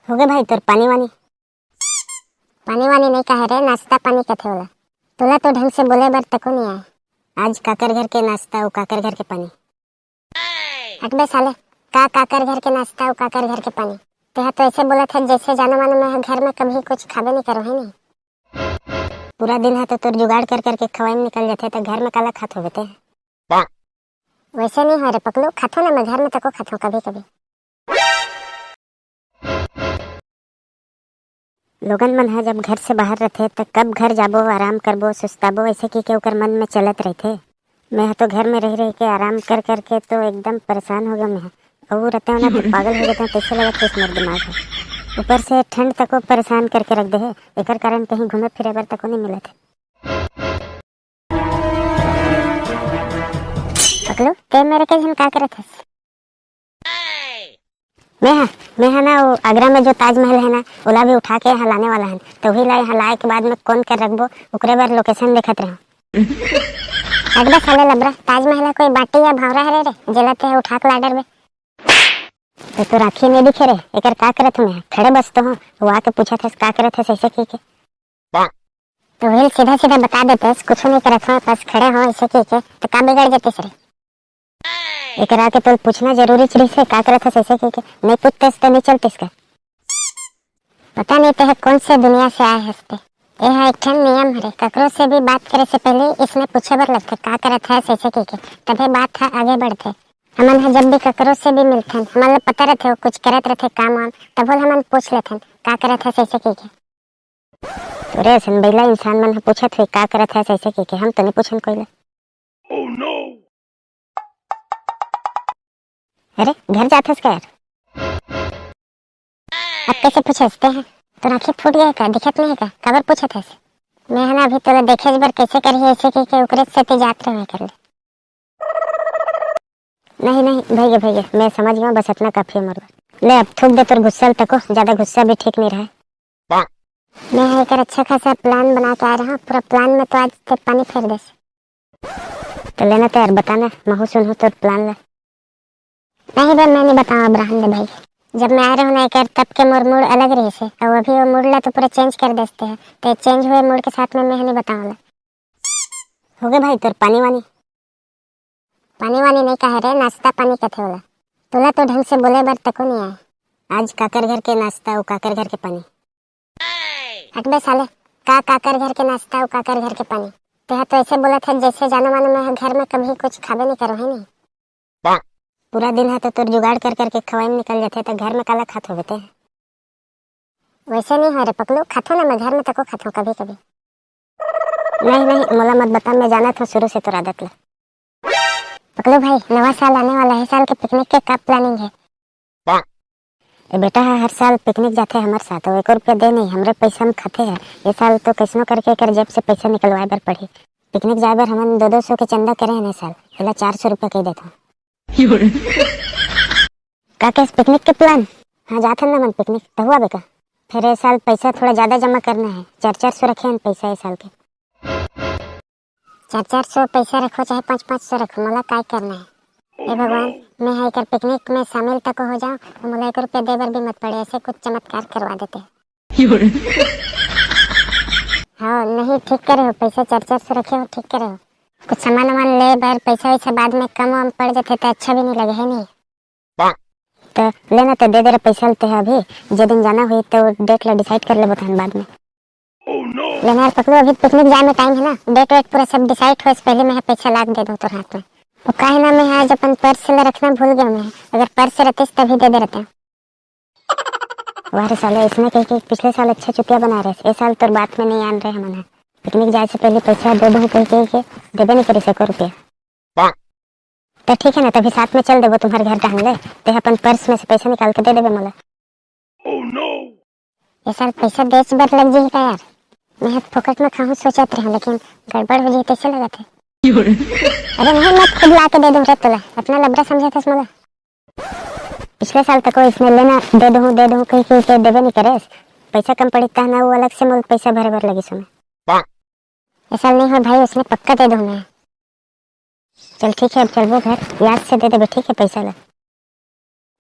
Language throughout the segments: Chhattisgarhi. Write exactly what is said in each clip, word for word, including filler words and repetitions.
होगे भाई तोर पानी वानी? पानी वानी नहीं कहे रे, नाश्ता पानी कथे ओला। तोला तो ढंग से बोले बर तको नहीं आए। आज काकर घर के नाश्ता, वो काकर घर के पानी। हट बे साले, का काकर घर के नाश्ता, वो काकर घर के पानी? तेहा तो ऐसे बोलत है जैसे जानो मानो मैं घर में कभी कुछ खाबे नहीं करो है नहीं। पूरा दिन है तो तोर जुगाड़ कर करके खवाई में निकल जाते, तो घर में काला खात होबे ते? वैसे नहीं हो रे पकलू, खाथो ना मैं घर में तको खाथो कभी कभी। लोगन मन ह जब घर से बाहर रथे, त कब घर जाबो, आराम करबो, सुस्ताबो, ऐसे कहिके ओकर मन में चलत रहिथे। मैं ह तो घर में रह रह के आराम कर कर के तो एकदम परेशान हो गया मैं ह। अउ रते ना तो पागल हो जाते, तैसे लगत हे मोर दिमाग ह। ऊपर से ठंड तको परेशान करके रख दे हे, एकर कारण कहीं घूमे फिरे बर तको नहीं मिलत हे। पकलू, ते मेरे के झन का करत हस? मैं हा, मैं हा ना, वो आगरा में जो ताजमहल है ना, ओला भी उठा के यहाँ लाने वाला है। तो वही ला यहाँ लाए के बाद में कौन कर रखबो, ओकरे बर लोकेशन देखत रहो। अगला साले लबरा, ताजमहल है कोई बाटी या भावरा हरे रे, जेला ते उठा के ला डरबे। तो तोर आँखी नहीं दिखे रे, एकर का करत हूँ मैं? खड़े बस तो हूँ, वो आके पूछत हस का करत हस ऐसे कहिके। तो वही सीधा सीधा बता देते, कुछ नहीं करत हूँ, बस खड़े हूँ ऐसे कहिके, तो का बिगड़ जाते रे? एकरा के तोल पूछना जरूरी चीज है, का करत हस ऐसे कहिके? नहीं पूछतेस तो नहीं चलतेस का? पता नहीं ते कौन से दुनिया से आए हस ते। ये हा एक ठन नियम हरे, ककरो से भी बात करे से पहले इसने पूछे बर लगथे, का करत हस ऐसे कहिके, तभे बात हा आगे बढ़थे। हमन हा जब भी ककरो से भी मिलथन, हमन ला पता रहथे वो कुछ करत रहथे काम वाम, तभो ला हमन पूछ लेथन, का करत हस ऐसे कहिके। तोरे असन बइला इंसान मन ह पूछत होई, "का करत हस?" ऐसे कहिके हम तो नहीं पूछन कोई ला। अरे, घर जात हस का यार? अब कैसे पूछस ते ह? तोर आँखी फूट गया का? दिखत नहीं है का? काबर पूछत हस? मैं ह ना अभी तोला देखे बर कैसे करही ऐसे कहिके ओकरे सेती जात रहे कर ले। नहीं, नहीं, भैया, भैया, मैं समझ गया, बस इतना काफी है मोर बर। ले, अब थूक दे तोर गुस्सा ल तको, ज्यादा गुस्सा भी ठीक नहीं रहे। मैं हा एकर अच्छा खासा प्लान बना के आए रहा हूँ, पूरा प्लान में तो आज ते पानी फेर देस। तो लेना ते यार, बताना, महू सुनहूँ तोर प्लान ला। नहीं बे, मैं नहीं बताऊँ अब, रहन दे भाई। जब मैं आए रहूँ ना एकर, तब के मोर मूड अलग रहे से, और अभी वो मूड ला तो पूरा चेंज कर देते हैं, तो चेंज हुए मूड के साथ में मैं नहीं बताऊँ ला। हो गए भाई तोर पानी वानी? पानी वानी नहीं कहे रे, नाश्ता पानी कथे ओला। तोला तो ढंग से बोले बर तको नहीं आए। आज काकर घर के नाश्ता, वो काकर घर के पानी। हट बे साले, का काकर घर के नाश्ता, वो काकर घर के पानी? तेहा तो ऐसे बोलत है जैसे जानो मानो मैं घर में कभी कुछ खाबे नहीं करो है नहीं। पूरा दिन है तो तोर जुगाड़ कर करके खवाई में निकल जाते, तो घर में काला खात होबे ते? वैसे नहीं हो रे पकलू, खाथो ना मैं घर में तको खाथो कभी कभी। नहीं, नहीं, मोला मत बता, मैं जानत हूँ शुरू से तोर आदत ला। पकलू भाई, नवा साल आने वाला है, साल के पिकनिक के का प्लानिंग है? ए बेटा है, हर साल पिकनिक जाथे हमर साथ, वो एको रुपया दे नहीं, हमरे पैसा में खाथे है। ये साल तो कैसनो करके एकर जेब से पैसा निकलवाए बर पड़ही। पिकनिक जाए बर हमन दो दो सौ के चंदा करे हन ए साल, एला चार सौ रुपया कह देथो। का कहेस पिकनिक के प्लान? हाँ, जाथन ना मन पिकनिक, तहु आबे का? फिर ए साल पैसा थोड़ा ज्यादा जमा करना है, चार चार सौ रखे हन पैसा ए साल के। चार चार सौ पैसा रखो चाहे पाँच पाँच सौ रखो, मोला काय करना है? ए भगवान, मैं हा एकर पिकनिक में शामिल तक हो जाऊं और मोला एक रुपया दे बर भी मत पड़े, ऐसे कुछ चमत्कार करवा देते। हाँ, नहीं, ठीक करे हो, पैसा चार चार सौ रखे हो, ठीक करे हो। कुछ सामान वामान ले बर पैसा वैसा बाद में कम वम पड़ जाते तो अच्छा भी नहीं लगे है नहीं। तो लेना तो दे दे रे पैसा लेते हैं अभी, जे दिन जाना हुई तो डेट ला डिसाइड कर लेबो तहन बाद में। लेना यार पकलू, अभी पिकनिक जाए में टाइम है ना, डेट वेट पूरा सब डिसाइड होए से पहले मैं पैसा लाग दे दूँ तोर हाथ में। वो काहे ना मैं आज अपन पर्स ला रखना भूल गया मैं, अगर पर्स रहते तभी दे दे रहते। वाह रे साले, इसने कह के पिछले साल अच्छा चुतिया बना रहे, ए साल तोर बात में नहीं आन रहे हमन है। पिकनिक जाए से पहले पैसा दे दूँ कह के, के देबे नहीं करी सको रुपया। तो ठीक है ना, तभी साथ में चल देबो तुम्हारे घर टहले, ते अपन पर्स में से पैसा निकाल के दे देबे मोला। ये साल पैसा देस बर लग जी का यार? मैं फोकट में खाऊं सोचत रहे, लेकिन गड़बड़ हो जी तैसे लगत है। अरे नहीं, मैं खुद ला के दे दूं रे तोला, इतना लबड़ा समझे थस मोला। पिछले साल तक वो इसने लेना दे दूं दे दूं कह के, के देबे नहीं करे, पैसा कम पड़ी तहना वो अलग से मोल पैसा भरे बर लगी सुने। ये साल नहीं हो भाई, उसने पक्का दे दूं मैं। चल ठीक है, अब चलबो घर, याद से दे देबे, ठीक है, पैसा ला।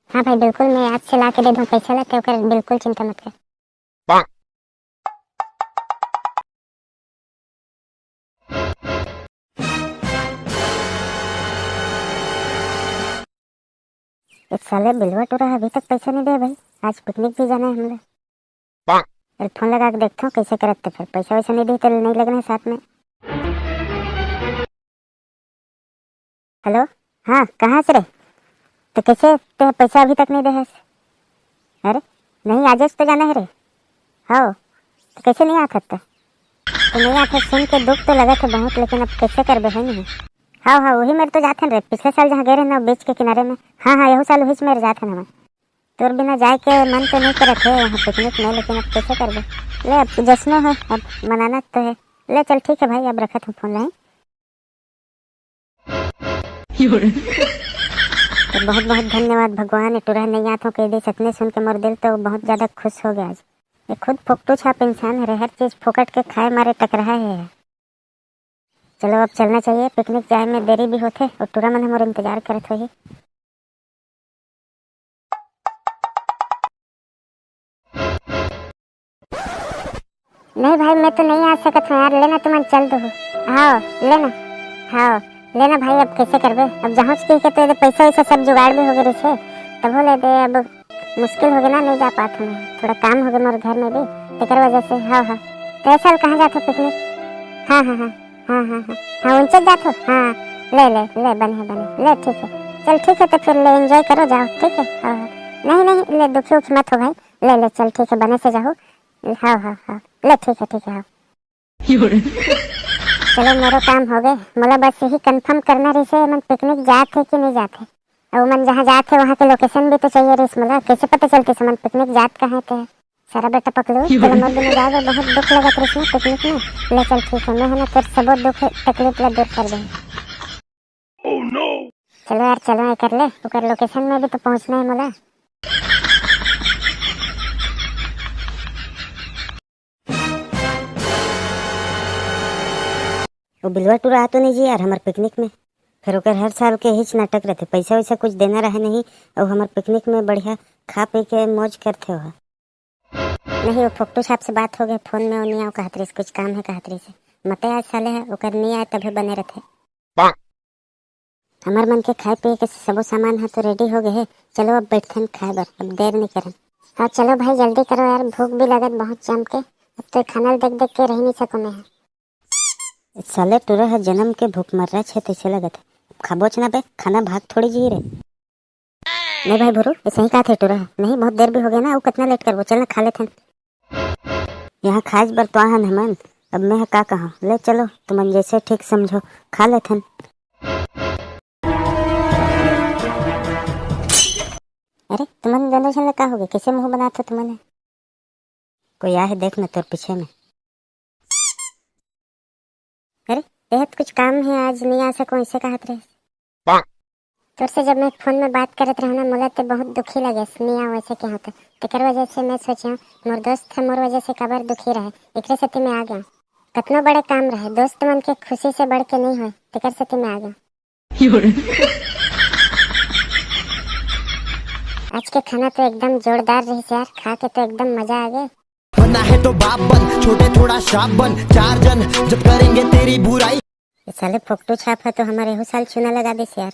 हाँ भाई, बिल्कुल, मैं आज से ला के दे दूँ पैसा ला, ते ओकर बिल्कुल चिंता मत कर। ए साले बिलवा टूरा अभी तक पैसा नहीं दे भाई, आज पिकनिक भी जाना है हमला। अरे फोन लगा के देखता हूँ कैसे करत ते, फिर पैसा वैसा नहीं दे तो नहीं लगना है साथ में। हेलो, हाँ, कहाँ से रे? तो कैसे ते पैसा अभी तक नहीं दे है? अरे नहीं, आज तो जाना है रे। हाँ, तो कैसे नहीं आता था? तो नहीं आता, सुन के दुख तो लगा था बहुत, लेकिन अब कैसे करबे, है नहीं? हाँ हाँ, वही मेरे तो जाते हैं रे, पिछले साल जहाँ गए रहे ना, बीच के किनारे में। हाँ हाँ, यहू साल वही मेरे जाते हैं हम। तोर बिना जाए के मन तो नहीं करत है वहाँ पिकनिक में, लेकिन अब कैसे करबे? ले, अब जश्न है, अब मनाना तो है। ले चल, ठीक है भाई, अब रखत हूँ फोन लाई। तो बहुत बहुत धन्यवाद भगवान, ए टूरा नहीं आत हो कह दे, सतने सुन के मोर दिल तो बहुत ज्यादा खुश हो गया आज। ये खुद फोकटू छाप इंसान है रे, हर चीज फोकट के खाए मारे टकराए है। चलो अब चलना चाहिए, पिकनिक जाए में देरी भी होथे और टूरा मन हमर इंतजार करत होही। नहीं भाई, मैं तो नहीं आ सकत हूँ यार, लेना तुमन चल दो। हाँ, लेना। हाँ, लेना भाई, अब कैसे करबे? अब जहाँ से कह के तो ये पैसा वैसा सब जुगाड़ भी हो गए रहिसे, तब हो ले दे, अब मुश्किल हो गया ना, नहीं जा पात हूँ मैं, थोड़ा काम हो गया मोर घर में भी, तेकर वजह से। हाँ हाँ, तो ऐसा कहाँ जात हो पिकनिक? हाँ हाँ हाँ हाँ हाँ हाँ हाँ, उनसे जात हो? हाँ, ले ले ले, बने है बने, ले ठीक है, चल ठीक है, तो फिर ले एंजॉय करो, जाओ, ठीक है। हाँ हाँ, नहीं नहीं, ले दुखी उखी मत हो भाई, ले ले, चल ठीक है, बने से जाओ। हाँ हाँ हाँ, ले ठीक है ठीक है, हाँ। चलो, मेरो काम हो गए। मोला बस यही कंफर्म करना रहिसे, मन पिकनिक जात है कि नहीं जात है। और मन जहाँ जात है, वहाँ के लोकेशन भी तो चाहिए रहिस मोला। कैसे पता चलते से मन पिकनिक जात कहाँ है ते? सारा बेटा पकलू, चलो मोर बिना जाए बहुत दुख लगत रहिस ना पिकनिक में। ले चल ठीक है, मैं है ना तोर सबो दुख तकलीफ ला दूर कर दे। चलो यार, चलो ये कर ले, ओकर लोकेशन में भी तो पहुँचना है मोला। वो बिलवा टूरा आतो नहीं जी यार हमर पिकनिक में। फिर ओकर हर साल के हिच नाटक रहते, पैसा वैसा कुछ देना रहे नहीं, और हमर पिकनिक में बढ़िया खा पी के मौज करते हो। नहीं, वो फोकटू छाप से बात हो गए फोन में, वो नहीं आओ कहत रहिस, कुछ काम है कहत रहिस। मते आज साले है, ओकर नहीं आए तभी बने रहते। हमर मन के खाए पिए के सबो सामान ह तो रेडी हो गए हे। चलो अब बैठथन खाए बर, अब देर नहीं करन। हाँ चलो भाई, जल्दी करो यार, भूख भी लगत बहुत जम के, अब तो खाना देख देख के रह नहीं सको मैं। साले टूरा ह जन्म के भूख मर्रा छे तैसे लगत है। खाबोच ना बे, खाना भाग थोड़ी जी रे। नहीं भाई भुरू, ऐसे ही कहा थे टूरा ह। नहीं, बहुत देर भी हो गया ना, वो कितना लेट करबो, चल ना खा लेथन। यहाँ खास बर तो आहन हमन, अब मैं ह का कहा, ले चलो, तुमन जैसे ठीक समझो, खा लेथन। अरे तुमन दोनों झन ला का हो गए, कैसे मुंह बनात हो तुमन? कोई आहे देख ना तोर पीछे में। अरे तेहत कुछ काम है, आज नहीं आ सको, ऐसे कहत रहे। तोर से जब मैं फोन में बात करत रहूं ना, मोला ते बहुत दुखी लगे, नहीं आओ ऐसे के होते। तेकर वजह से मैं सोचे, मोर दोस्त है, मोर वजह से कबर दुखी रहे, एकरे सेती मैं आ गया। कतनो बड़े काम रहे, दोस्त मन के खुशी से बढ़ के नहीं होए, तेकर सेती मैं आ गया। आज के खाना तो एकदम जोरदार रहिस यार, खा के तो एकदम मजा आ गए। बनना है तो बाप बन, छोटे थोड़ा श्राप बन, चार जन जब करेंगे तेरी बुराई। ये साले फोकटू छाप है तो हमारे हो साल चूना लगा दिस यार।